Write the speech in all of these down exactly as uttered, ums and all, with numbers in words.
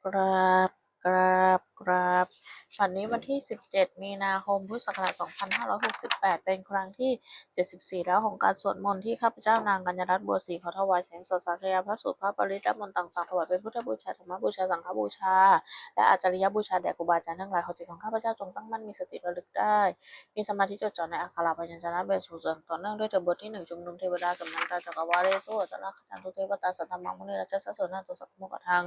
กราบ กราบ กราบ วันนี้วันที่ สิบเจ็ด มีนาคม พุทธศักราช สองพันห้าร้อยหกสิบแปด เป็นครั้งที่ เจ็ดสิบสี่ แล้วของการสวดมนต์ที่ข้าพเจ้านางกัญญารัตน์ บัวศรี ขอถวายเสียงสวดสาธยายพระสูตร พระปริตร และมนต์ต่างๆ ถวายเป็นพุทธบูชา ธรรมบูชา สังฆบูชา และอาจาริยบูชาแด่ครูบาอาจารย์ทั้งหลาย ขอจิตของข้าพเจ้าจงตั้งมั่น มีสติระลึกได้ มีสมาธิจดจ่อในอักขระพยัญชนะ เป็นสุขอย่างต่อเนื่องด้วยเถิด บทที่หนึ่ง ชุมนุมเทวดา Samantā cakkavāḷesu atrāgacchantu devatā, saddhammaṃ munirājassa suṇantu saggamokkhadaṃ.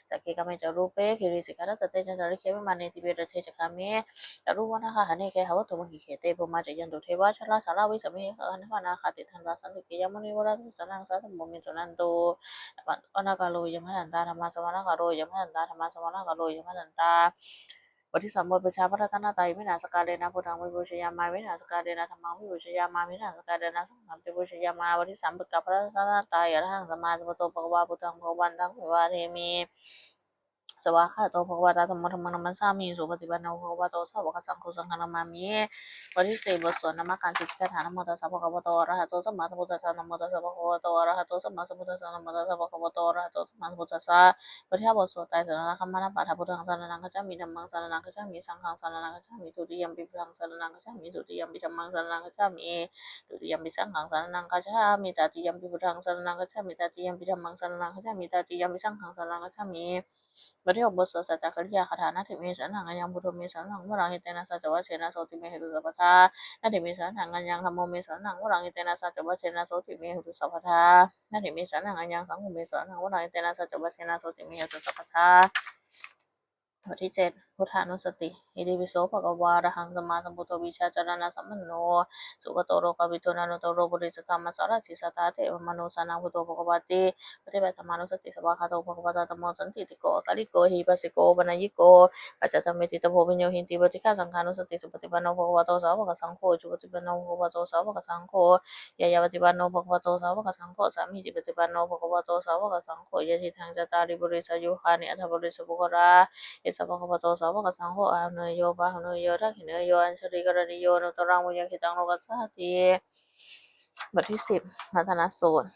Sagge kāme ca rūpe girisikharataṭe cantalikkhe vimāne, dīpe raṭṭhe ca gāme taruvanagahane gehavatthumhi khette, bhummā cāyantu devā jalathalavisame yakkhagandhabbanāgā, tiṭṭhantā santike yaṃ munivaravacanaṃ sādhavo me suṇantu. Āmantanakāro ayambhadantā, dhammassavanakālo ayambhadantā, dhammassavanakālo ayambhadantā. บทที่สาม บทบูชาพระรัตนตรัย Iminā sakkārena buddhaṃ abhipūjayāma, iminā sakkārena dhammaṃ abhipūjayāma, iminā sakkārena saṅghaṃ abhipūjayāma. บทที่สาม บทกล่าวพระรัตนตรัย Arahaṃ sammāsambuddho bhagavā, buddhaṃ bhagavantaṃ abhivādemi. Svākkhāto bhagavatā dhammo, dhammaṃ namassāmi. Supaṭipanno bhagavato sāvakasaṅgho, saṅghaṃ namāmi. บทที่สี่ บทสวดนมการสิทธิคาถา Namo tassa bhagavato arahato sammāsambuddhassa. Namo tassa bhagavato arahato sammāsambuddhassa. Namo tassa bhagavato arahato sammāsambuddhassa. บทที่ห้า บทสวดไตรสรณคมนปาฐะ Buddhaṃ saraṇaṃ gacchāmi, dhammaṃ saraṇaṃ gacchāmi, saṅghaṃ saraṇaṃ gacchāmi. Dutiyampi buddhaṃ saraṇaṃ gacchāmi, dutiyampi dhammaṃ saraṇaṃ gacchāmi, dutiyampi saṅghaṃ saraṇaṃ gacchāmi. Tatiyampi buddhaṃ saraṇaṃ gacchāmi, tatiyampi dhammaṃ saraṇaṃ gacchāmi, tatiyampi saṅghaṃ saraṇaṃ gacchāmi. บทที่หก บทสวดสัจจกิริยาคาถา Natthi me saraṇaṃ aññaṃ, buddho me saraṇaṃ varaṃ, etena saccavajjena sotthi me hotu sabbadā. Natthi me saraṇaṃ aññaṃ, dhammo me saraṇaṃ varaṃ, etena saccavajjena sotthi me hotu sabbadā. Natthi me saraṇaṃ aññaṃ, saṅgho me saraṇaṃ varaṃ, etena saccavajjena sotthi me hotu sabbadā. บทที่เจ็ด พุทธานุสติ Itipi so bhagavā arahaṃ sammāsambuddho vijjācaraṇasampanno sugato lokavidū anuttaro purisadammasārathi satthā devamanussānaṃ buddho bhagavāti. บทที่แปด ธรรมานุสติ Svākkhāto bhagavatā dhammo sandiṭṭhiko akāliko ehipassiko opanayiko paccattaṃ veditabbo viññūhīti. บทที่เก้า สังฆานุสติ Supaṭipanno bhagavato sāvakasaṅgho, ujupaṭipanno bhagavato sāvakasaṅgho, ñāyapaṭipanno bhagavato sāvakasaṅgho, sāmīcipaṭipanno bhagavato sāvakasaṅgho, yadidaṃ cattāri purisayugāni aṭṭha purisapuggalā, esa bhagavato sāvakasaṅgho, āhuneyyo pāhuneyyo dakkhiṇeyyo añjalikaraṇīyo anuttaraṃ puññakkhettaṃ lokassāti. บทที่สิบ รัตนสูตร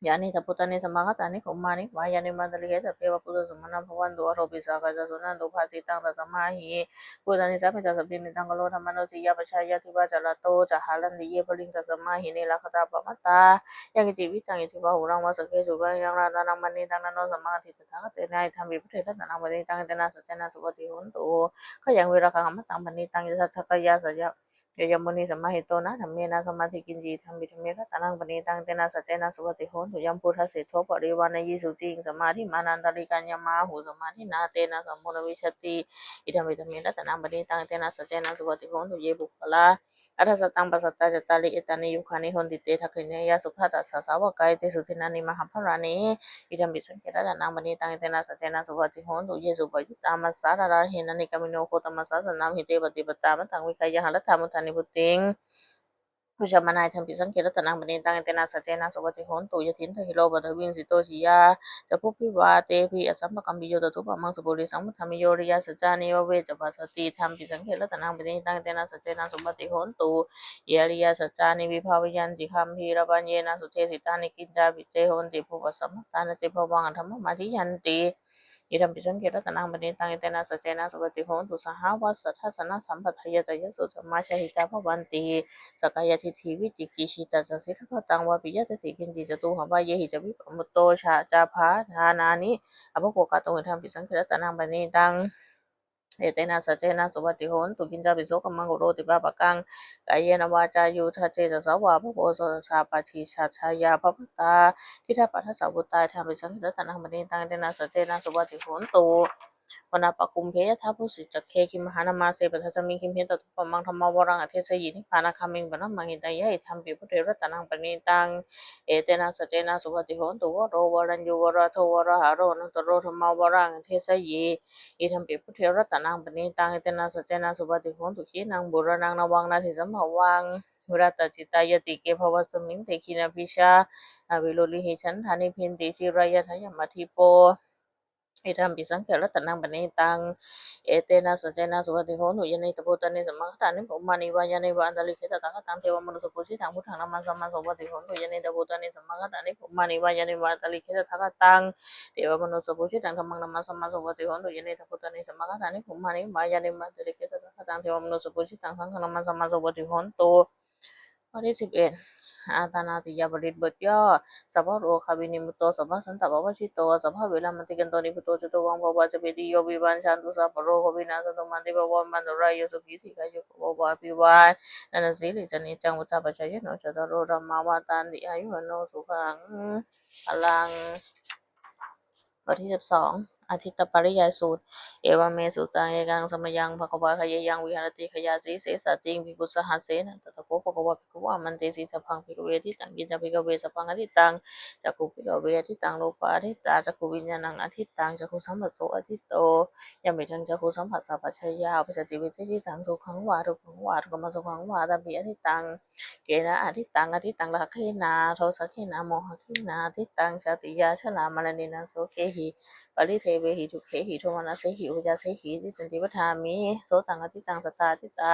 Yānīdha bhūtāni samāgatāni bhummāni vā yāni va antalikkhe sabbeva bhūtā sumanā bhavantu, athopi sakkacca suṇantu bhāsitaṃ. Tasmā hi bhūtā nisāmetha sabbe, mettaṃ karotha mānusiyā pajāya, divā ca ratto ca haranti ye baliṃ, tasmā hi ne rakkhatha appamattā. Yaṅkiñci vittaṃ idha vā huraṃ vā, saggesu ciraṃ ratanaṃ paṇītaṃ, na no samaṃ atthi tathāgatena, idampi buddhe ratanaṃ paṇītaṃ, etena saccena suvatthi hotu. Khayaṃ virāgaṃ amataṃ paṇītaṃ, yadajjhagā kayasāya, yo yo munī samāhito, na dhammena samatthi kiñci, idampi dhamme ratanaṃ paṇītaṃ, etena saccena suvatthi hotu. Yambuddhaseṭṭho parivaṇṇayī suciṃ, samādhimānantarikaññamā hu samādhinā, tena samo na vijjati, idampi dhamme ratanaṃ paṇītaṃ, etena saccena suvatthi hotu. Ye puggalā aṭṭha sataṃ pasatthā, cattāri etāni yugāni honti, te dakkhiṇeyyā sugatassa sāvakā, etesu dinnāni mahapphalāni, idampi saṅghe ratanaṃ paṇītaṃ, etena saccena suvatthi hotu. Ye suppayuttā āmā sārāmagāhena, nikkāmino gotamasāsanamhi, te pattipattā amataṃ vigayha, laddhā mudhā nibbutiṃ bhuñjamānā, idampi saṅghe ratanaṃ paṇītaṃ, etena saccena suvatthi hotu. Yathindakhīlo paṭhaviṃ sito, siyā ca phuṭi vātepi asampakampiyo, tathūpamaṃ sappurisaṃ vadāmi, yo ariyasaccāni avecca passati, idampi saṅghe ratanaṃ paṇītaṃ, etena saccena suvatthi hotu. Ye ariyasaccāni vibhāvayanti gambhīrapaññena sudesitāni, kiñcāpi te honti bhuvasammatānatthe bhavaṃ aṭṭhamamādiyanti, idampi saṅghe ratanaṃ paṇītaṃ, etena saccena suvatthi hotu. Sahāvassa dassanasampadāya, tayassu dhammā jahitā bhavanti, sakkāyadiṭṭhi vicikicchitañca sīlabbataṃ vāpi yadatthi kiñci, catūhapāyehi ca vippamutto, cha cha bhadānāni abhabbo kātuṃ, idampi saṅghe ratanaṃ paṇītaṃ, etena saccena suvatthi hotu. Kiñcāpi so kammaṃ karoti pāpakaṃ, kāyena vācāyuda cetasā vā, abhabbo so sabbadhi satthāya bhavatā diṭṭhapadassa vuttā, idampi saṅghe ratanaṃ paṇītaṃ, etena saccena suvatthi hotu. Oṇāpakumbe yathā phussitagge, gimhānamāse paṭhañcamhi, gimhe tathūpamaṃ dhammavaraṃ adesayi, nibbānagāmiṃ paṇamathitāya, idampi buddhe ratanaṃ paṇītaṃ, etena saccena suvatthi hotu. Varo varaññū varado varāharo, anuttaro dhammavaraṃ adesayi, idampi buddhe ratanaṃ paṇītaṃ, etena saccena suvatthi hotu. Khīṇaṃ purāṇaṃ navaṃ natthi sambhavaṃ, virattacittāyatike bhavasmiṃ, te khīṇabījā avirūḷhichandā, nibbindati dhīrā yathāyampadīpo, Idampi saṅghe ratanaṃ paṇītaṃ, etena saccena suvatthi hotu. Yānīdha bhūtāni samāgatāni, bhummāni vā yāni va antalikkhe tathāgataṃ devamanussapūjitaṃ, buddhaṃ namassāma suvatthi hotu. Yānīdha bhūtāni samāgatāni, bhummāni vā yāni va antalikkhe tathāgataṃ devamanussapūjitaṃ, dhammaṃ namassāma suvatthi hotu. Yānīdha bhūtāni samāgatāni, bhummāni vā yāni va antalikkhe tathāgataṃ devamanussapūjitaṃ, saṅghaṃ namassāma suvatthi hotu. บทที่สิบเอ็ด อาฏานาติยปริตร บทย่อ Sabbarogavinimutto, sabbasantāpavajjito, sabbaveramatikkanto, nibbuto ca tuvaṃ bhava. Sabbītiyo vivajjantu, sabbarogo vinassatu, mā te bhavatvantarāyo, sukhī dīghāyuko bhava. Abhivādanasīlissa niccaṃ vuḍḍhāpacāyino, cattāro dhammā vaḍḍhanti, āyu vaṇṇo sukhaṃ balaṃ. บทที่สิบสอง อาทิตตปริยายสูตร Evaṃ me sutaṃ. Ekaṃ samayaṃ bhagavā gayāyaṃ viharati gayāsīse saddhiṃ bhikkhusahassena. Tatra kho bhagavā bhikkhū āmantesi: Sabbaṃ bhikkhave ādittaṃ. Kiñca bhikkhave sabbaṃ ādittaṃ? Cakkhuṃ bhikkhave ādittaṃ, rūpā ādittā, cakkhuviññāṇaṃ ādittaṃ, cakkhusamphasso āditto, yampidaṃ cakkhusamphassapaccayā uppajjati vedayitaṃ sukhaṃ vā dukkhaṃ vā adukkhamasukhaṃ vā, tampi ādittaṃ. Kena ādittaṃ? Ādittaṃ rāgena dosagena mohagena, ādittaṃ jātiyā jarāmaraṇena sokehi paridevehi dukkhehi domanassehi upāyāsehi, ādittanti vadāmi. Sotaṃ ādittaṃ, saddā ādittā,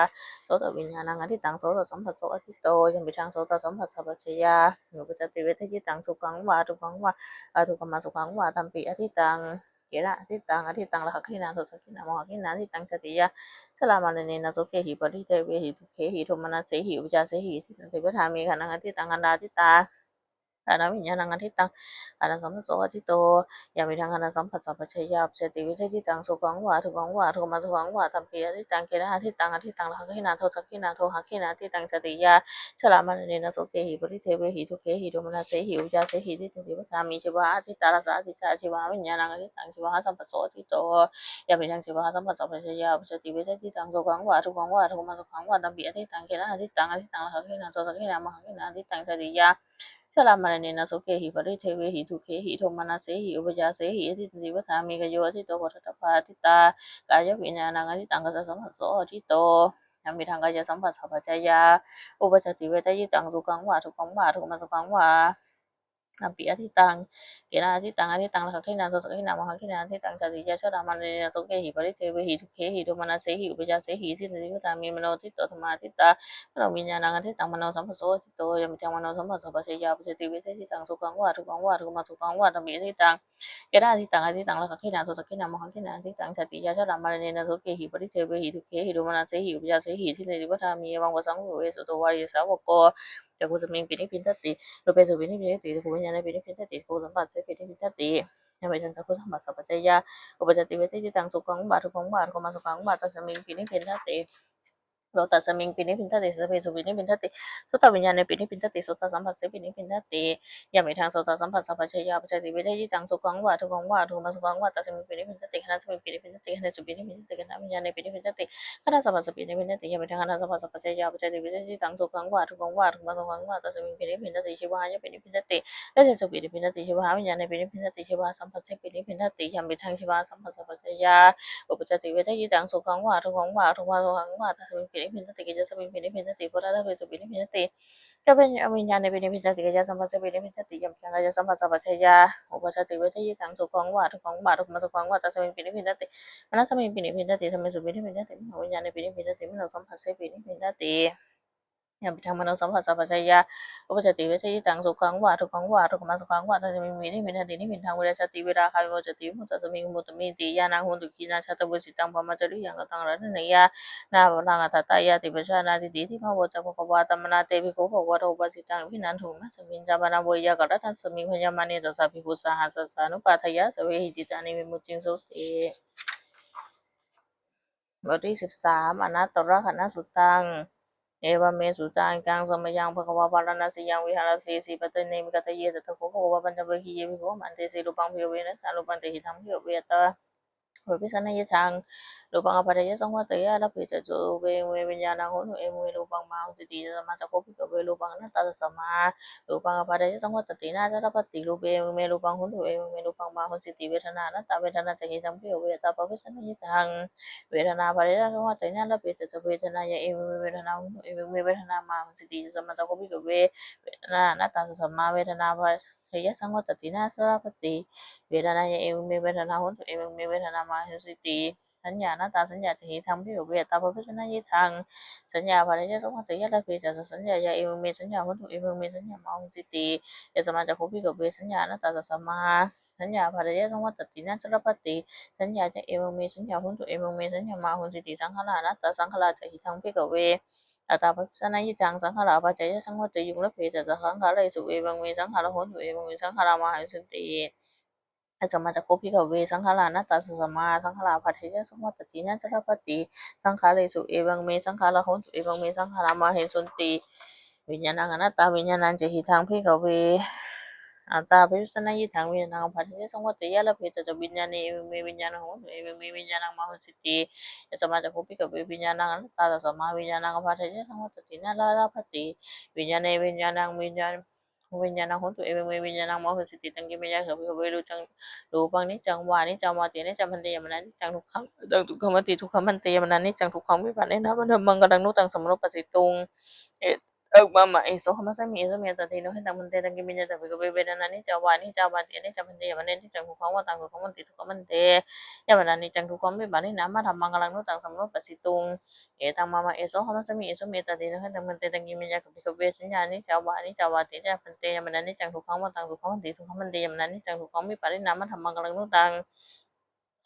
sotaviññāṇaṃ ādittaṃ, sotasamphasso āditto, yampidaṃ sotasamphassapaccayā uppajjati vedayitaṃ sukhaṃ vā dukkhaṃ vā adukkhamasukhaṃ vā, tampi ādittaṃ. Kena ādittaṃ? Ādittaṃ rāgena dosagena mohagena, ādittaṃ jātiyā jarāmaraṇena sokehi paridevehi dukkhehi domanassehi upāyāsehi, ādittanti vadāmi. Ghānaṃ ādittaṃ, ghānā ādittā, ghānaviññāṇaṃ ādittaṃ, ghānasamphasso āditto, yampidaṃ ghānasamphassapaccayā uppajjati vedayitaṃ sukhaṃ vā dukkhaṃ vā adukkhamasukhaṃ vā, tampi ādittaṃ. Kena ādittaṃ? Ādittaṃ rāgena dosagena mohagena, ādittaṃ jātiyā jarāmaraṇena sokehi paridevehi dukkhehi domanassehi upāyāsehi, ādittanti vadāmi. Jivhā ādittā, rasā ādittā, jivhāviññāṇaṃ ādittaṃ, jivhāsamphasso āditto, yampidaṃ jivhāsamphassapaccayā uppajjati vedayitaṃ sukhaṃ vā dukkhaṃ vā adukkhamasukhaṃ vā, tampi ādittaṃ. Kena ādittaṃ? Ādittaṃ rāgena dosagena mohagena, ādittaṃ jātiyā jarāmaraṇena sokehi paridevehi dukkhehi domanassehi upāyāsehi, ādittanti vadāmi. Kāyo āditto, phoṭṭhabbā ādittā, kāyaviññāṇaṃ ādittaṃ, kayasamphasso āditto, yampidaṃ kāyasamphassapaccayā uppajjati vedayitaṃ sukhaṃ vā dukkhaṃ vā adukkhamasukhaṃ vā, tampi ādittaṃ. Kena ādittaṃ? Ādittaṃ rāgena dosagena mohagena, ādittaṃ jātiyā jarāmaraṇena sokehi paridevehi dukkhehi domanassehi upāyāsehi, ādittanti vadāmi. Mano āditto, dhammā ādittā, manoviññāṇaṃ ādittaṃ, manosamphasso āditto, yampidaṃ manosamphassapaccayā uppajjati vedayitaṃ sukhaṃ vā dukkhaṃ vā adukkhamasukhaṃ vā, tampi ādittaṃ. Kena ādittaṃ? Ādittaṃ rāgena dosagena mohagena, ādittaṃ jātiyā jarāmaraṇena sokehi paridevehi dukkhehi domanassehi upāyāsehi, ādittanti vadāmi. Evaṃ passaṃ bhikkhave sutavā ariyasāvako cakkhusmiṃpi nibbindati, rūpesupi nibbindati, cakkhuviññāṇepi nibbindati, cakkhusamphassespi nibbindati, yampidaṃ cakkhusamphassapaccayā uppajjati vedayitaṃ sukhaṃ vā dukkhaṃ vā adukkhamasukhaṃ vā, tasmiṃpi nibbindati. Sotasmiṃpi nibbindati, sabbesupi nibbindati, sotaviññāṇepi nibbindati, sotasamphassepi nibbindati, yampidaṃ sotasamphassapaccayā uppajjati vedayitaṃ sukhaṃ vā dukkhaṃ vā adukkhamasukhaṃ vā, tasmiṃpi nibbindati. Ghānasmiṃpi nibbindati, ghānesupi nibbindati, ghānaviññāṇepi nibbindati, ghānasamphassepi nibbindati, yampidaṃ ghānasamphassapaccayā uppajjati vedayitaṃ sukhaṃ vā dukkhaṃ vā adukkhamasukhaṃ vā, tasmiṃpi nibbindati. Jivhāyapi nibbindati, rasesupi nibbindati, jivhāviññāṇepi nibbindati, jivhāsamphassepi nibbindati, yampidaṃ jivhāsamphassapaccayā uppajjati vedayitaṃ sukhaṃ vā dukkhaṃ vā adukkhamasukhaṃ vā, tasmiṃpi nibbindati. Kayyasmiṃpi nibbindati, phoṭṭhabbesupi nibbindati, kayaviññāṇepi nibbindati, kayasamphassepi nibbindati, yampidaṃ kayasamphassapaccayā uppajjati vedayitaṃ sukhaṃ vā dukkhaṃ vā adukkhamasukhaṃ vā, tasmiṃpi nibbindati. Manasmiṃpi nibbindati, dhammesupi nibbindati, manoviññāṇepi nibbindati, manosamphassepi nibbindati, yampidaṃ manosamphassapaccayā uppajjati vedayitaṃ sukhaṃ vā dukkhaṃ vā adukkhamasukhaṃ vā, tasmiṃpi nibbindati. Nibbindaṃ virajjati, virāgā vimuccati, vimuttasmiṃ vimuttamiti ñāṇaṃ hotu. Khīṇaṃ jātavussitaṃ brahmacariyaṃ, kataṃ karaṇīyaṃ nāparaṃ atthāya yāti pajānātīti. Idamavoca bhagavā. Attamanā te bhikkhū bhagavato bhāsitaṃ abhinanduṃ. Imasmiñca pana veyyākaraṇasmiṃ bhaññamāne tassa bhikkhusahassassa anupādāya āsavehi cittāni vimucciṃsūti. บทที่สิบสาม Anattalakkhaṇasuttaṃ. Evaṃ me sutaṃ. Ekaṃ samayaṃ bhagavā bārāṇasiyaṃ viharati isipatane migadāye. Tatra kho bhagavā pañcavaggiye bhikkhū āmantesi: Rūpaṃ bhikkhave anattā, rūpañca khiḍḍaṃ bhikkhave attā. Abhabbe saneyyathāyaṃ rūpaṃ ābādhāya saṃvatteyya, na labhete ca rūpe, evaṃ me viññāṇaṃ hotu, evaṃ me rūpaṃ mā ahosīti. Yasmā ca kho bhikkhave rūpaṃ anattā, tasmā rūpaṃ ābādhāya saṃvattati, na ca labhati rūpe, evaṃ me rūpaṃ hotu, evaṃ me rūpaṃ mā ahosīti. Vedanā anattā. Vedanā ca khiḍḍaṃ bhikkhave attā, abhabbe saneyyathāyaṃ vedanā ābādhāya saṃvatteyya, na labhete ca vedanāya, evaṃ me vedanā hotu, evaṃ me vedanā mā ahosīti. Yasmā ca kho bhikkhave vedanā anattā, tasmā vedanā ābā bhādayyā saṃvattati na sa labhati. Vedanāya evaṃ me vedanā hontu, evaṃ me vedanā mahāsantiti. Saññā anattā. Saññā ca hidaṃ bhikkhave attabhāvapaccayasamattā saññā. Saññā bhādayyā saṃvattati, ya labhe ca tassa saññāya, evaṃ me saññā hontu, evaṃ me saññā mahāsantiti. Yasmā ca kho bhikkhave saññā anattā, tasmā saññā bhādayyā saṃvattati na sa labhati. Saññā ca evaṃ me saññā hontu, evaṃ me saññā mahāsantiti. Saṅkhārā anattā. Saṅkhārā ca hidaṃ bhikkhave attabhāvapaccayasamattā saṅkhārā, apaccayaṃ saṃvatteyuṃ, labhe ca tassa saṅkhāresu, evaṃ me saṅkhārā hontu, evaṃ me saṅkhārā mahāsanti. Yasmā ca kho bhikkhave saṅkhārā anattā, tasmā saṅkhārā bhādayyā saṃvattati na sa labhati. Saṅkhāresu evaṃ me saṅkhārā hontu, evaṃ me saṅkhārā mahāsanti. Viññāṇaṃ anattā. Viññāṇañca hidaṃ bhikkhave attabhāvapaccayasamattā viññāṇaṃ, apaccayaṃ saṃvatteyya, labhe ca tassa viññāṇe, evaṃ me viññāṇaṃ hontu, evaṃ me viññāṇaṃ mahāsantiti. Yasmā ca kho bhikkhave viññāṇaṃ anattā, tasmā viññāṇaṃ apaccayaṃ saṃvattati na sa labhati. Viññāṇe viññāṇaṃ viññāṇaṃ viññāṇaṃ hontu, evaṃ me viññāṇaṃ mahāsanti. Taṃ kiṃ puññaṃ bhikkhave rūpaṃ, rūpaṃ niccaṃ vā aniccaṃ vāti. Aniccaṃ bhante, yampanāniccaṃ, dukkhaṃ, dukkhaṃ bhante, dukkhaṃ bhante, yampanāniccaṃ, dukkhaṃ vipariṇāmadhammaṃ, kallaṃ nu taṃ samanupassituṃ. Etaṃ mama, esohamasmi, esomeyatati. No hetaṃ bhante. Taṃ kiṃ puññaṃ bhikkhave vedanā niccā vā aniccā vāti. Aniccā bhante, yampanāniccaṃ, dukkhaṃ vā taṃ dukkhaṃ bhante, dukkhaṃ bhante, yampanāniccaṃ, dukkhaṃ vipariṇāmadhammaṃ, kallaṃ nu taṃ samanupassituṃ. Etaṃ mama, esohamasmi, esomeyatati. No hetaṃ bhante. Taṃ kiṃ puññaṃ bhikkhave saññā niccā vā aniccā vāti. Aniccā bhante, yampanāniccaṃ, dukkhaṃ vā taṃ dukkhaṃ bhante, dukkhaṃ bhante, yampanāniccaṃ, dukkhaṃ vipariṇāmadhammaṃ, kallaṃ nu taṃ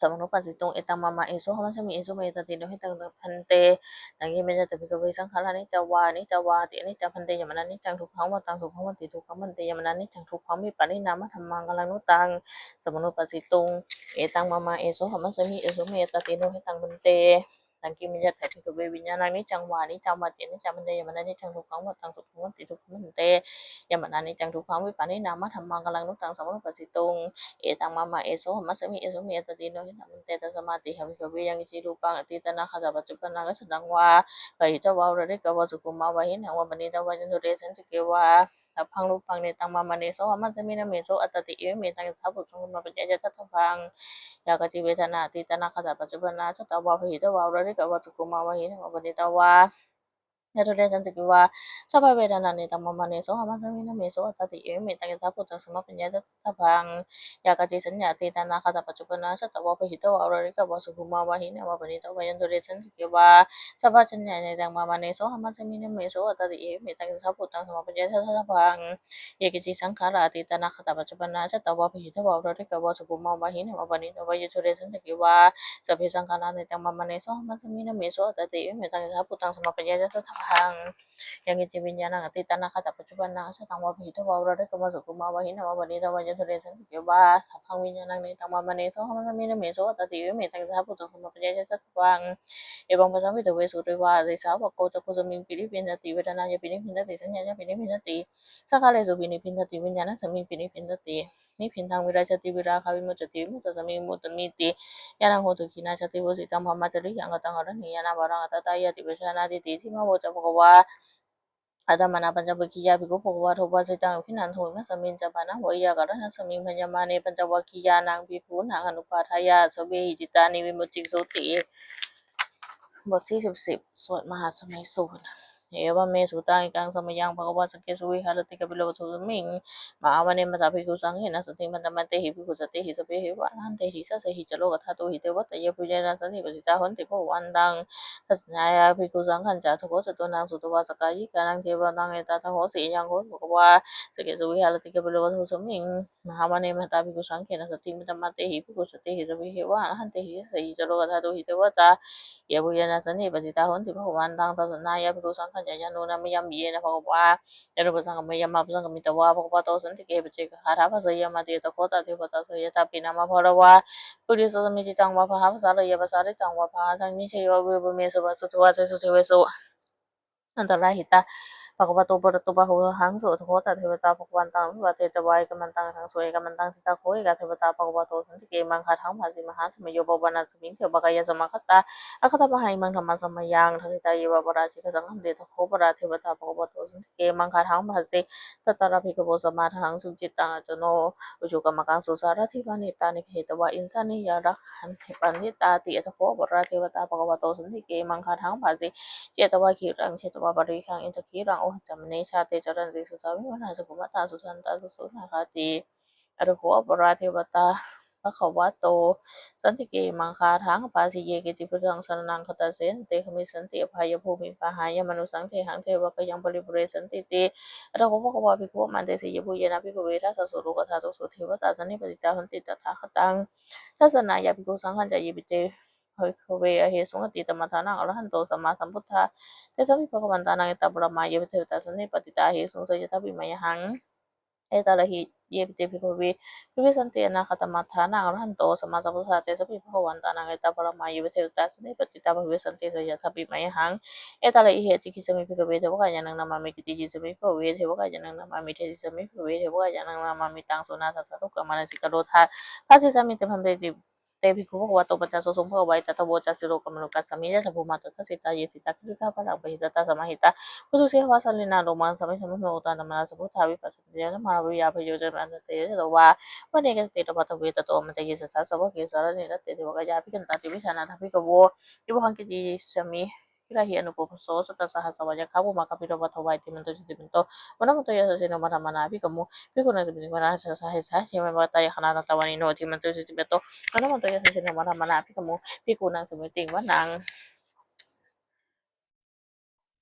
samanupassituṃ. Etaṃ mama, esohamasmi, esomeyatati. No hetaṃ bhante. Taṃ kiṃ puññaṃ bhikkhave saṅkhārā niccā vā aniccā vāti. Aniccā bhante, yampanāniccaṃ, dukkhaṃ vā taṃ dukkhaṃ bhante, dukkhaṃ bhante, yampanāniccaṃ, dukkhaṃ vipariṇāmadhammaṃ, kallaṃ nu taṃ samanupassituṃ. Etaṃ mama, esohamasmi, esomeyatati. No hetaṃ bhante. Taṃ kiṃ puññaṃ bhikkhave viññāṇaṃ niccaṃ vā aniccaṃ vāti. Aniccā bhante, yampanāniccaṃ, dukkhaṃ vā taṃ dukkhaṃ bhante, dukkhaṃ bhante, yampanāniccaṃ, dukkhaṃ vipariṇāmadhammaṃ, kallaṃ nu taṃ samanupassituṃ. Etaṃ mama, esohamasmi, esomeyatati. No hetaṃ bhante. Tasmātiha bhikkhave yaṅkiñci rūpaṃ atītānāgatapaccuppannaṃ ajjhattaṃ vā bahiddhā vā oḷārikaṃ vā sukhumaṃ vā hīnaṃ vā paṇītaṃ vā yandūre santike vā sabbaṃ rūpaṃ netaṃ mama, nesohamasmi, na meso attāti. Evametaṃ yathābhūtaṃ sampajāya daṭṭhabbaṃ. Yā kāci vedanā atītānāgatapaccuppannaṃ ajjhattā vā bahiddhā vā oḷārikaṃ vā sukhumaṃ vā hīnaṃ vā paṇītaṃ vā yandūre santike vā sabbā vedanā netaṃ mama, nesohamasmi, na meso attāti. Evametaṃ yathābhūtaṃ sampajāya daṭṭhabbaṃ. Yā kāci saññā atītānāgatapaccuppannaṃ ajjhattā vā bahiddhā vā oḷārikaṃ vā sukhumaṃ vā hīnaṃ vā paṇītaṃ vā yandūre santike vā sabbā saññā netaṃ mama, nesohamasmi, na meso attāti. Evametaṃ yathābhūtaṃ sampajāya daṭṭhabbaṃ. Ye keci saṅkhārā atītānāgatapaccuppannaṃ ajjhattā vā bahiddhā vā oḷārikaṃ vā sukhumaṃ vā hīnaṃ vā paṇītaṃ vā yandūre santike vā sabbe saṅkhārā netaṃ mama, nesohamasmi, na meso attāti. Evametaṃ yathābhūtaṃ sampajāya daṭṭhabbaṃ. Yaṅkiñci viññāṇaṃ atītānāgatapaccuppannaṃ ajjhattaṃ vā bahiddhā vā oḷārikaṃ vā sukhumaṃ vā hīnaṃ vā paṇītaṃ vā yandūre santike vā sabbaṃ viññāṇaṃ netaṃ mama, nesohamasmi, na meso attāti. Evametaṃ yathābhūtaṃ sampajāya daṭṭhabbaṃ. Evaṃ passaṃ bhikkhave sutavā arisāvako cakkhusmiṃpi nibbindati, vedanāyapi nibbindati, saññāyapi nibbindati, saṅkhāresūpi nibbindati, viññāṇasmiṃpi nibbindati. Nibbindaṃ virajjati, virāgā vimuccati, vimuttasmiṃ vimuccamīti. Ñāṇaṃ hotu khiṇā jāti, vusitaṃ brahmacariyaṃ, kataṃ karaṇīyaṃ, nāparaṃ atthattāyāti pajānātīti. Idamavoca bhagavā. Attamanā pañcavaggiyā bhikkhū bhagavato bhāsitaṃ. Abhinanduṃ imasmiñca pana veyyākaraṇasmiṃ bhaññamāne pañcavaggiyānaṃ bhikkhūnaṃ anupādāya āsavehi cittāni vimucciṃsūti. บทที่สิบ สวดมหาสมัยสูตร Evamme sutaṃ. Ekaṃ samayaṃ bhagavā sakkesu viharati kapilavatthusmiṃ mahāvane mahatā bhikkhusaṅghena saddhiṃ pañcamattehi bhikkhusatehi sabbeheva arahantehi. Dasahi ca lokadhātūhi devatā yebhuyyena sannipatitā honti bhagavantaṃ dassanāya bhikkhusaṅghañca. Atha kho catuṇṇaṃ suddhāvāsakāyikānaṃ devānaṃ etadahosi: Ayaṃ kho bhagavā sakkesu viharati kapilavatthusmiṃ mahāvane mahatā bhikkhusaṅghena saddhiṃ pañcamattehi bhikkhusatehi sabbeheva arahantehi. Dasahi ca lokadhātūhi devatā yebhuyyena sannipatitā honti bhagavantaṃ dassanāya bhikkhusaṅghañca. Yannūna mayampi yena bhagavā yannūpasaṅkameyyāma, apasaṅkamitvā bhagavato santike paccekagāthā bhāseyyāmāti. Atha kho tā devatā seyyathāpi nāma balavā puriso sammiñjitaṃ vā bāhaṃ pasāreyya, pasāritaṃ vā bāhaṃ sammiñjeyya, vā vippamesu vā suddhāvāsesu devesu antarahitā bhagavato purato bāhuṃ āgahaṃsu. Atha kho tā devatā bhagavantaṃ abhivādetvā ekamantaṃ aṭṭhaṃsu. Ekamantaṃ ṭhitā kho ekā devatā bhagavato santike imaṃ gāthaṃ abhāsi: Mahāsamayo pavanasmiṃ, devakāyā samāgatā, āgatamha imaṃ dhammasamayaṃ, dakkhitāyeva aparājitasaṅghanti. Atha kho aparā devatā bhagavato santike imaṃ gāthaṃ abhāsi: Tatra bhikkhavo samādahaṃsu, cittaṃ attano ujukamakaṃsu, sārathīva nettāni gahetvā, indriyāni rakkhanti paṇḍitāti. Atha kho aparā devatā bhagavato santike imaṃ gāthaṃ abhāsi: Chetvā khīlaṃ chetvā palighaṃ, indakhīlaṃ Ujjāyine jāte, caranti suddhā vimalā, cakkhumatā sudantā, susunāgāti. Atha kho aparā devatā bhagavato santike imaṃ gāthaṃ abhāsi: Ye keci buddhaṃ saraṇaṃ gatāse, na te gamissanti apāyabhūmiṃ; pahāya mānusaṃ dehaṃ, devakāyaṃ paripūressantīti. Atha kho bhagavā bhikkhū āmantesi: Yebhuyyena bhikkhave dasasu lokadhātūsu devatā sannipatitā honti tathāgataṃ dassanāya bhikkhusaṅghañca. Yepi te bhikkhave ahesuṃ atītamaddhānaṃ arahanto sammāsambuddhā, tesampi bhagavantānaṃ etaparamāyeva devatā sannipatitā ahesuṃ, seyyathāpi mayhaṃ etarahi. Yepi te bhikkhave bhavissanti anāgatamaddhānaṃ arahanto sammāsambuddhā, tesampi bhagavantānaṃ etaparamāyeva devatā sannipatitā bhavissanti, seyyathāpi mayhaṃ etarahi. Ācikkhissāmi bhikkhave devakāyānaṃ nāmāni, kittayissāmi bhikkhave devakāyānaṃ nāmāni, desissāmi bhikkhave devakāyānaṃ nāmāni. Taṃ suṇātha sādhukaṃ manasikarotha bhāsissāmīti. Bhadanteti te bhikkhū bhagavato paccassosuṃ. Bhagavā etadavoca: Silokamanukassāmi, yattha bhummā tadassitā; ye sitā girigabbharaṃ, pahitattā samāhitā. Puthū sīhāva sallīnā, lomahaṃsābhisambhuno; odātamanasā suddhā, vippasannamanāvilā. Bhiyyo pañcasate ñatvā, vane kāpilavatthave; tato āmantayi satthā, sāvake sāsane rate. Devakāyā abhikkantā, te vijānātha bhikkhavo; ye vohaṃ kittayissāmi, girāhi anupubbaso. Sattasahassā va yakkhā, bhummā kāpilavatthavā; iddhimanto jutimanto, vaṇṇavanto yasassino; modamānā abhikkāmuṃ, bhikkhūnaṃ samitiṃ vanaṃ. Chasahassā ca yakkhā, nānattavaṇṇino; iddhimanto jutimanto, vaṇṇavanto yasassino; modamānā abhikkāmuṃ, bhikkhūnaṃ samitiṃ vanaṃ.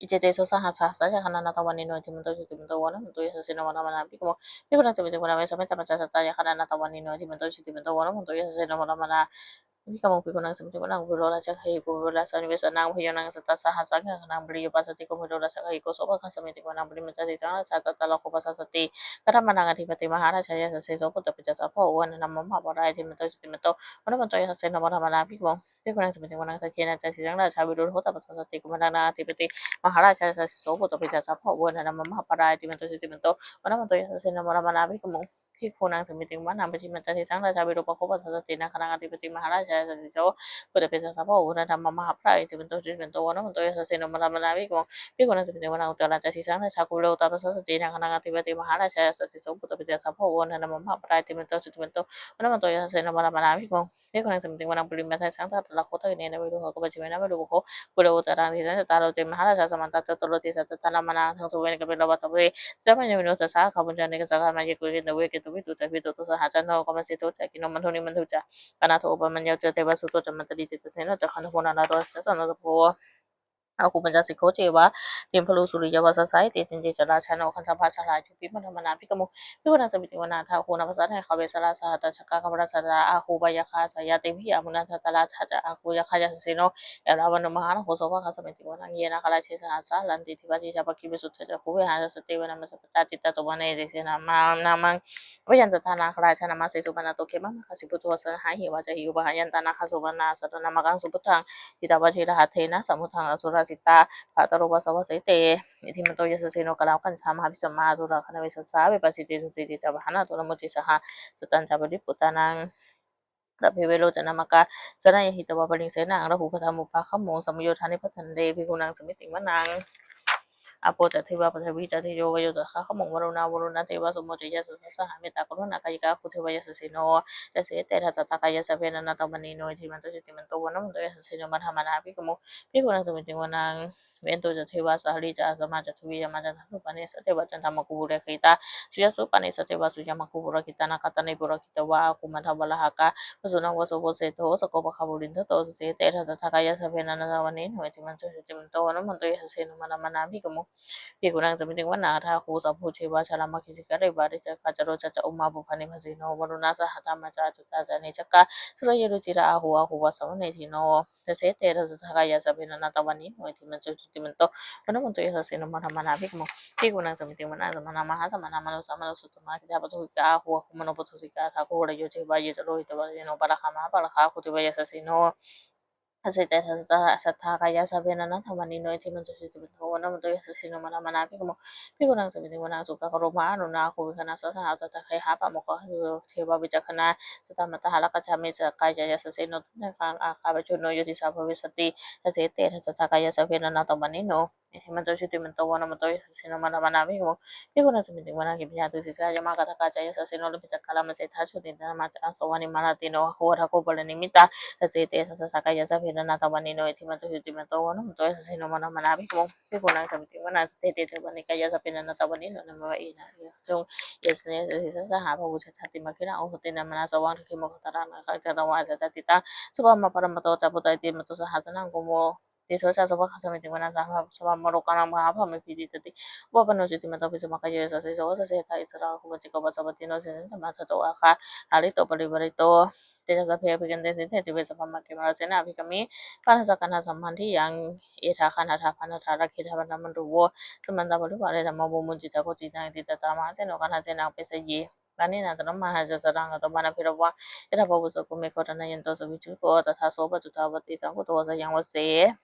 Iccete soḷasasahassā ca yakkhā, nānattavaṇṇino; iddhimanto jutimanto, vaṇṇavanto yasassino; modamānā abhikkāmuṃ, bhikkhūnaṃ samitiṃ vanaṃ. Sametāpañcasattāyakkhā, nānattavaṇṇino; iddhimanto jutimanto, vaṇṇavanto yasassino; modamānā abhikkāmuṃ, bhikkhūnaṃ samitiṃ vanaṃ. Kumbhīro rājagahiko, kumbhīrassa nivesanaṃ; bhiyyo naṃ satasahassaṃ, yakkhānaṃ payirupāsati; kumbhīro rājagahiko, sopāga samitiṃ vanaṃ. Purimañca disaṃ rājā, dhataraṭṭho pasāsati; gandhabbānaṃ ādhipati, mahārājā yasassi so. Puttāpi ca tassa bahavo, indanāmā mahabbalā; iddhimanto jutimanto, vaṇṇavanto yasassino; modamānā abhikkāmuṃ, bhikkhūnaṃ samitiṃ vanaṃ. Dakkhiṇañca disaṃ rājā, virūḷho tappasāsati; kumbhaṇḍānaṃ ādhipati, mahārājā yasassi so. Puttāpi ca tassa bahavo, indanāmā mahabbalā; iddhimanto jutimanto, vaṇṇavanto yasassino; modamānā abhikkāmuṃ, bhikkhūnaṃ samitiṃ vanaṃ. Pacchimañca disaṃ rājā, virūpakkho pasāsati; nāgānaṃ ādhipati, mahārājā yasassi so. Puttāpi ca tassa bahavo, indanāmā mahabbalā; iddhimanto jutimanto, vaṇṇavanto yasassino; modamānā abhikkāmuṃ, bhikkhūnaṃ samitiṃ vanaṃ. Uttarañca disaṃ rājā, kuvero tappasāsati; nāgānaṃ ādhipati, mahārājā yasassi so. Puttāpi ca tassa bahavo, indanāmā mahabbalā; iddhimanto jutimanto, vaṇṇavanto yasassino; modamānā abhikkāmuṃ, bhikkhūnaṃ samitiṃ vanaṃ. Purimaṃ disaṃ dhataraṭṭho, dakkhiṇena virūḷhako, pacchimena virūpakkho, kumbhīro uttaraṃ disaṃ. Catāro te mahārājā, samantā caturo disā; daddallamānā aṭṭhaṃsu, vane kāpilavatthave. Satañca muneyo āsuṃ, sāvakā purindado; āgū vañcanikā saṭhā, māyā kuṭeṇḍu veṭeṭutto; veṭucca saha, candano kāmase, tūlā kinnughaṇḍu nīghaṇḍu ca. Panādo opamañño ca, devasūto ca mātali; cittaseno ca gandhabbo, naḷo rājā janesabho. Āgū pañcasikho ceva, timbarū suriyavacchasā; ete caññe ca rājāno, gandhabbā saha rājubhi; modamānā abhikkāmuṃ, bhikkhūnaṃ samitiṃ vanaṃ. Athāgū nābhasā nāgā, vesālā sahatacchakā; kambalassatarā āgū, pāyāgā seyyathīhi; āgū nābhasā rājā ca, āgū yakkhā yasassi so. Erāvaṇo mahānāgo, sopāga samitiṃ vanaṃ. Ye nāgarāje sahasā haranti, dibbā dijā pakkhi visuddhacakkhū; vehāsayā te vanamajjhapattā, citrā taruvanagahane. Tesaṃ nāmāni, abhayantadā nāgarājānā; māhesuṃ mahānāgo, khemamakāsi buddho. Saṇhāhi vācāhi, upavhayantā nāgā; supaṇṇā saraṇamakaṃsu, buddhaṃ jitavā vajirahatthena; samuddaṃ asurā sitā, bhātaro vāsavassete. Iddhimanto yasassino, kālakañjā mahābhismā; asurā dānaveghasā, vepacitti sucitti ca. Pahārādo namucī saha, satañca baliputtānaṃ. Sabbe verocanāmakā, sannayhitvā baliṃ senaṃ; rāhubhaddamupāgamuṃ, samayodāni bhaddante. Bhikkhūnaṃ samitiṃ vanaṃ. Āpo ca devā paṭhavī ca, tejo vāyo tadāgamuṃ; varuṇā vāruṇā devā, somo ca yasasā saha. Mettākaruṇākāyikā, āgū devā yasassino; dasete dasadhā kāyā, sabbe nānattavaṇṇino. Iddhimanto jutimanto, vaṇṇavanto yasassino; modamānā abhikkāmuṃ, bhikkhūnaṃ samitiṃ vanaṃ. Veṇḍū ca devā sahalī ca, asamā ca duve yamā; candassūpanisā devā, candamāgū purakkhitā. Suriyassūpanisā devā, suriyamāgū purakkhitā; nakkhattāni purakkhitvā, āgū mandavalāhakā. Vasūnaṃ vāsavo seṭṭho, sakkopāga purindado; dasete dasadhā kāyā, sabbe nānattavaṇṇino. Iddhimanto jutimanto, vaṇṇavanto yasassino; modamānā abhikkāmuṃ, bhikkhūnaṃ samitiṃ vanaṃ. Athāgū sahabhū devā, jalamaggisikhāriva; ariṭṭhakā ca rojā ca, ummāpupphanibhāsino. Varuṇā sahadhammā ca, accutā ca anejakā; sūleyyarucirā āgū, āgū vāsavanesino. Dasete dasadhā kāyā, sabbe nānattavaṇṇino. Iddhimanto jutimanto, vaṇṇavanto yasassino; modamānā abhikkāmuṃ, bhikkhūnaṃ samitiṃ vanaṃ. Samānā mahāsamānā, mānusā mānusuttamā; khiḍḍāpadūsikā āgū, āgū manopadūsikā. Athāgū harayo devā, ye ca lohitavāsino; pāragā mahāpāragā, āgū devā yasassino. Dasete dasadhā kāyā, sabbe nānattavaṇṇino. Iddhimanto jutimanto, vaṇṇavanto yasassino; modamānā abhikkāmuṃ, bhikkhūnaṃ samitiṃ vanaṃ. Sukkā karumhā aruṇā, āgū veghanasā saha; odātagayhā pāmokkhā, āgū devā vicakkhaṇā. Sadāmattā hāragajā, missakā ca yasassino; taṅkhaṇe āgā pajjunno, yo disā abhivassati. Dasete dasadhā kāyā, sabbe nānattavaṇṇino. iddhimanto jutimanto vaṇṇavanto yasassino modamānā abhikkāmuṃ. Bhikkhūnaṃ samitiṃ vanaṃ abhiññātuṃ, sīsā yāmā kaṭṭhakā ca yasassino, lambitakā lāmaseṭṭhā jotināmā ca āsavā, nimmānaratino āgū athāgū paranimmitā. Dasete dasadhā kāyā sabbe nānattavaṇṇino, iddhimanto jutimanto vaṇṇavanto yasassino modamānā abhikkāmuṃ. Bhikkhūnaṃ samitiṃ vanaṃ saṭṭhete devanikāyā sabbe nānattavaṇṇino, nāmanvayena āgū yasassino. Sīsā sahassaṃ bahū sahassaṃ, dakkhemoghataraṃ āgū jotināmā āsavā, uttariṃ disaṃ disaṃ dhammaṃ dānapatī ca sabbā mārā muttamattā, ca bhūtā iddhimanto saha sannā, homo tejasā somaghā samitiṃ vanaṃ saha, sabbā mārukā naṃ mahābhayo veṭitāti. Upapanno jutimanto bhismākāyo yasassi so, dasettha esaṃ rājāno kumbhīro pañcasate mahesī, sopāga samitiṃ vanaṃ saha, sahabhassaṃ āgū varuṇā sindhū saha, dhāritvā paṭhaviṃ āgū saha, tejo vāyo saha paccekavasavattino, saha viññū pāṇaso kaṇhassa mandiyaṃ. Etha gaṇhatha bandhatha rāgena bandhamatthu vo, samantā parivāretha mā vo muñcittha koci naṃ. Iti tattha mahāseno kaṇhasenaṃ apesayi, pāṇinā talamāhacca saraṃ katvāna bheravaṃ. Yathā pāvussako megho thanayanto savijjuko, tadā so paccudāvatti saṅkuddho asayaṃvase.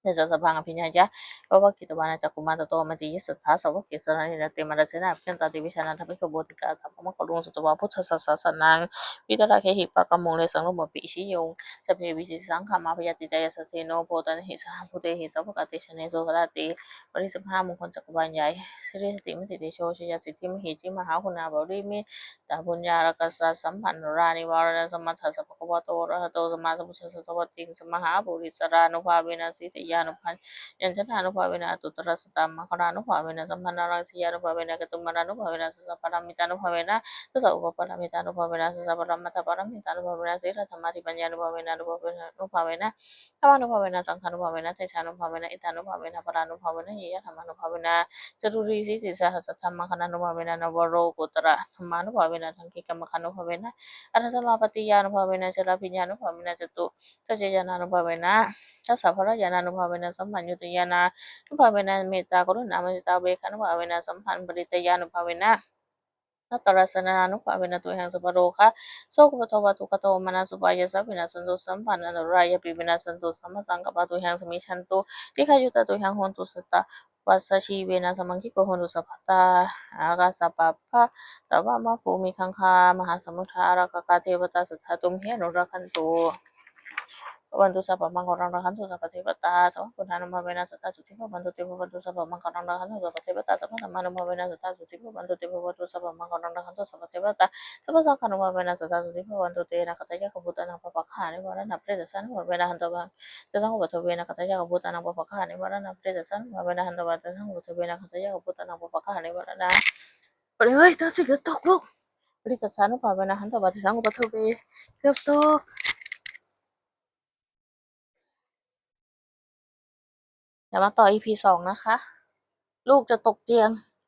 Tesaṃ sabbaṃ abhiññāya vavakkhitvāna cakkhumā, tato āmantayi satthā sāvake sāsane rate. Mārasenā abhikkantā te vijānātha bhikkhavo, tesaṃ ātappamakaruṃ sutvā buddhassa sāsanaṃ. Vītarāgehi pakkāmuṃ nesaṃ lomampi iñjayuṃ. Sabbe vijitasaṅgāmā bhayātītā yasassino, bhūtāni saha bhūtehi sāvakā te janesutāti. Bali mahāseno mahākumbho cakkavāḷi, sīse satimatī tejo jayasiddhi mahiddhikā. Mahāguṇā parimāṇapuññākaraṇasampanno, nivāraṇasamāraddhā sabbakāmaṃ caranto arahato sammāsambuddhassa sāvakā te. Mahāpurisānubhāvena sītyānubhāvena ñāṇānubhāvena aṭṭhuttarasatamaṅgalānubhāvena sabbamaṅgalañca, sītyānubhāvena cātummahāparivaṇṇānubhāvena satappāramānubhāvena dasaupaparamānubhāvena sahassaparamānāparamittānubhāvena sīladhammaṭṭhipaññānubhāvena dānubhāvena dhammānubhāvena saṅghānubhāvena tejānubhāvena iddhānubhāvena balānubhāvena ñeyyadhammānubhāvena catūhītisatasahassasatamaṅgalānubhāvena navalokuttaradhammānubhāvena aṭṭhaṅgikamaggānubhāvena aṭṭhasamāpattiyānubhāvena chaḷabhiññānubhāvena catu saccañāṇānubhāvena dasabalañāṇānubhāvena sampāññuññāṇānubhāvena mettākaruṇāmuditāupekkhānubhāvena sabbaññutañāṇānubhāvena sattarisañāṇānubhāvena tuyhaṃ sabbarogasokupaddavadukkhadomanassupāyāsā vinassantu sabbaantarāyāpi vinassantu sabbasaṅkappā tuyhaṃ samijjhantu dīghayutā tuyhaṃ hotu sattavassajīvena samaṅgiko hotu sabbadā. Ākāsapabbatavanabhūmigaṅgāmahāsamuddā ārakkhakā devatā sadā tumhe anurakkhantu. Bhavatu sabbamaṅgalaṃ rakkhantu sabbadevatā, sabbabuddhānubhāvena sadā sotthī bhavantu te. Bhavatu sabbamaṅgalaṃ rakkhantu sabbadevatā, sabbadhammānubhāvena sadā sotthī bhavantu te. Bhavatu sabbamaṅgalaṃ rakkhantu sabbadevatā, sabbasaṅghānubhāvena sadā sotthī bhavantu te. Nakkhattayakkhabhūtānaṃ pāpaggahanivāraṇā, parittasānubhāvena hantvā tesaṃ upaddave. Nakkhattayakkhabhūtānaṃ pāpaggahanivāraṇā, parittasānubhāvena hantvā tesaṃ upaddave. Nakkhattayakkhabhūtānaṃ pāpaggahanivāraṇā ไปเลย เดี๋ยวตกลูก parittasānubhāvena hantvā tesaṃ upaddave. เกือบตก เดี๋ยวมาต่อ อีพี สอง นะคะ ลูกจะตกเตียง